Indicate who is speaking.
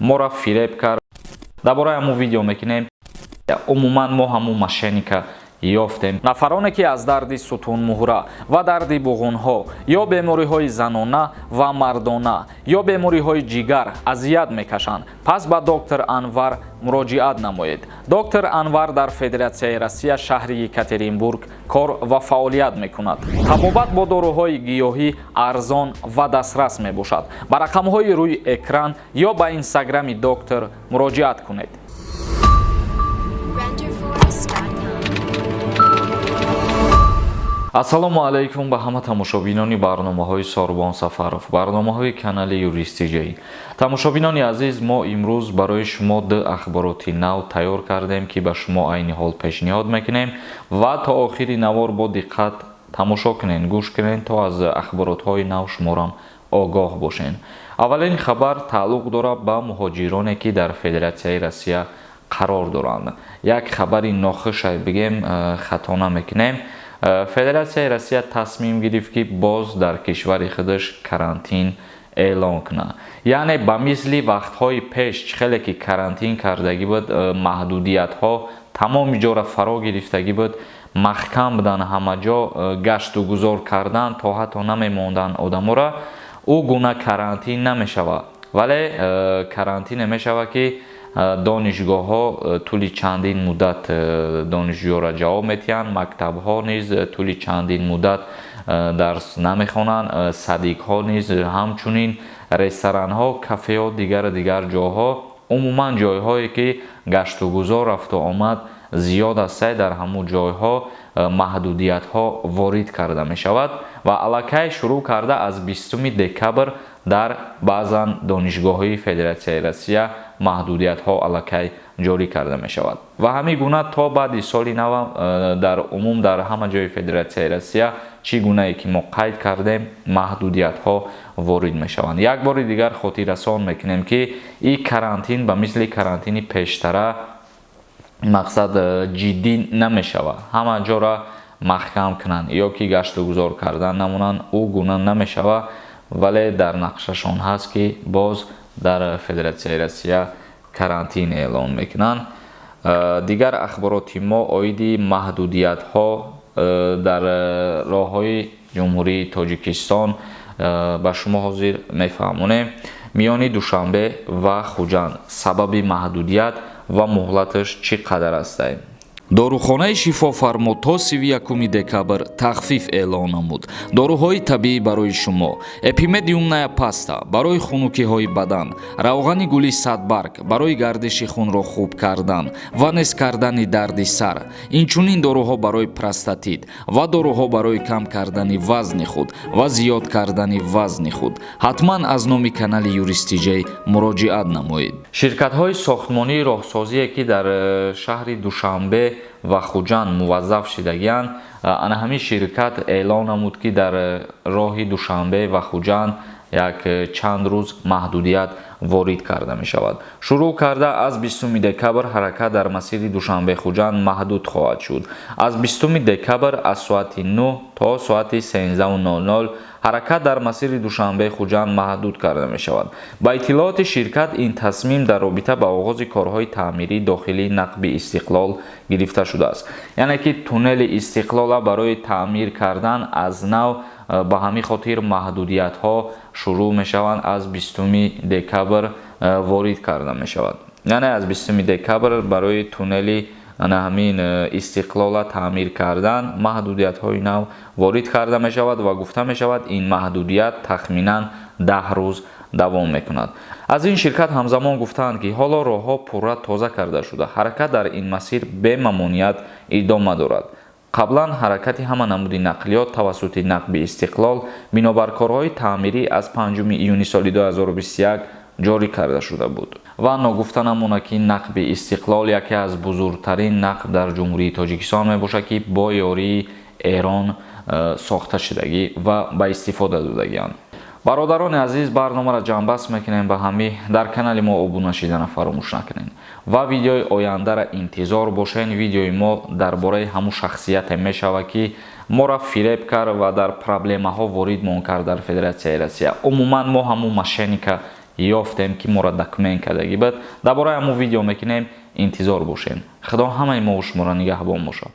Speaker 1: Моро фиреб кард. Дар бораи ҳамун видео мекунем. Умуман, мо ҳамун мошенника ёфтем. Нафароне, ки аз дарди сутунмуҳра ва дарди буғунҳо ё бемориҳои занона ва мардона ё бемориҳои ҷигар азият мекашанд, пас ба доктор Анвар муроҷиат намоед. Доктор Анвар дар Федератсияи Россия, шаҳри Екатеринбург кор ва фаъолият мекунад. Табобат бо доруҳои гиёҳӣ арзон ва дастрас мебошад. Ба рақамҳои рӯи экран ё ба инстаграми доктор муроҷиат кунед.
Speaker 2: Renderforest.com.
Speaker 1: Ассалому алайкум ба ҳама тамошобинони барномаҳои Сорбон Сафаров, барномаҳои канали Юристиҷай. Тамошобинони азиз, мо имрӯз барои шумо ду ахбороти нав тайёр кардем, ки ба шумо айни ҳол пешниҳод мекунем, ва то охири навор бо диққат тамошо кунед, гӯш кунед, то аз ахборотҳои нав шуморам огоҳ бошед. Аввалин хабар тааллуқ дорад ба муҳоҷироне, ки дар Федератсияи Россия қарор доранд. Як хабари нохушай бигем, хато намекунем. Федератсияи Россия тасмим гирифт, ки боз дар кишвари худаш карантин эълон кунад. Яъне ба мисли вақтҳои пеш, чӣ хеле ки карантин кардагӣ буд, маҳдудиятҳо тамоми ҷоро фаро гирифтагӣ буд, маҳкам буданд ҳама ҷо, гашту гузор кардан то ҳатто намемонданд одаморо, ӯ гуна карантин намешавад. Вале карантине мешавад, ки донишгоҳҳо тӯли чандин муддат донишҷӯёро ҷавоб медиҳанд, мактабҳо низ тӯли чандин муддат дарс намехонанд, садикҳо низ ҳамчунин, ресторанҳо, кафеҳо, дигару дигар ҷойҳо, умуман ҷойҳое, ки гаштугузор, рафту омад зиёд астай, дар ҳамун ҷойҳо маҳдудиятҳо ворид карда мешавад. Ва аллакай шурӯъ карда аз 20 декабр дар баъзан донишгоҳҳои Федератсияи Россия маҳдудиятҳо аллакай ҷорӣ карда мешавад. Ва ҳамин гуна то баъди соли нав дар умум дар ҳама ҷои Федератсияи Россия, чӣ гунае ки мо қайд кардем, маҳдудиятҳо ворид мешаванд. Як бори дигар хотиррасон мекунем, ки ин карантин ба мисли карантини пештара мақсад ҷиддӣ намешавад. Ҳама ҷоро маҳкам кунанд ё ки гаштугузор кардан намонанд, ӯ гуна намешавад. Вале дар нақшашон ҳаст, ки боз дар Федератсияи Россия карантин эълон мекунанд. Дигар ахбороти мо оиди маҳдудиятҳо дар роҳҳои Ҷумҳурии Тоҷикистон ба шумо ҳозир мефаҳмонем. Миёни Душанбе ва Хуҷанд сабаби маҳдудият ва муҳлаташ чӣ қадар астай?
Speaker 3: Дорухонаи Шифофармо то 31 декабр тахфиф эълон намуд. Доруҳои табиӣ барои шумо: Эпимедиумная паста барои хунукиҳои бадан, равғани гули садбарг барои гардиши хунро хуб кардан ва нест кардани дарди сар, инчунин доруҳо барои простатит ва доруҳо барои кам кардани вазни худ ва зиёд кардани вазни худ. Ҳатман аз номи канали Юристиҷей муроҷиат намоед.
Speaker 1: Ширкатҳои сохтмонии роҳсозие, ки дар шаҳри Душанбе ва Хуҷанд муваззаф шидагианд, ана ҳамин ширкат эълон намуд, ки дар роҳи Душанбе ва Хуҷанд як чанд рӯз маҳдудият ворид карда мешавад. Шурӯъ карда аз 20 декабр ҳаракат дар масири Душанбе Хуҷанд маҳдуд хоҳад шуд. Аз 20 декабр аз соати 9 то соати 13:00 ҳаракат дар масири Душанбе Хуҷанд маҳдуд карда мешавад. Ба иттилооти ширкат, ин тасмим дар робита ба оғози корҳои таъмирии дохилии нақби Истиқлол гирифта шудааст. Яъне ки туннели Истиқлола барои таъмир кардан аз нав, ба ҳамин хотир маҳдудиятҳо шурӯъ мешаванд, аз 20 декабр ворид карда мешавад. Яъне аз 20 декабр барои туннели ана ҳамин Истиқлола таъмир кардан маҳдудиятҳои нав ворид карда мешавад. Ва гуфта мешавад, ин маҳдудият тахминан 10 рӯз давом мекунад. Аз ин ширкат ҳамзамон гуфтаанд, ки ҳоло роҳҳо пурра тоза карда шуда, ҳаракат дар ин масир бемамоният идома дорад. Қаблан ҳаракати ҳама намуди нақлиёт тавассути нақби Истиқлол бинобар корҳои таъмирӣ аз 5 июни соли 2021 ҷорӣ карда шуда буд. Ва ногуфта намонад, ки нақби Истиқлол яке аз бузургтарин нақб дар Ҷумҳурии Тоҷикистон мебошад, ки бо ёрии Эрон сохта шудагӣ ва ба истифода додагианд. Бародарони азиз, барномаро ҷамъбаст мекунем ба ҳамӣ. Дар канали мо обуна шидана фаромӯш накунед ва видеои ояндаро интизор бошед. Видеои мо дар бораи ҳамун шахсияте мешавад, ки моро фиреб кард ва дар проблемаҳо ворид мон кард дар Федератсияи Россия. Умуман, мо ҳамун мошенника. Ёфтем, ки моро документ кардагӣ буд. Дар бораи ҳамун видео мекунем, интизор бошед. Худо ҳамаи мо шуморо нигаҳбон бошад.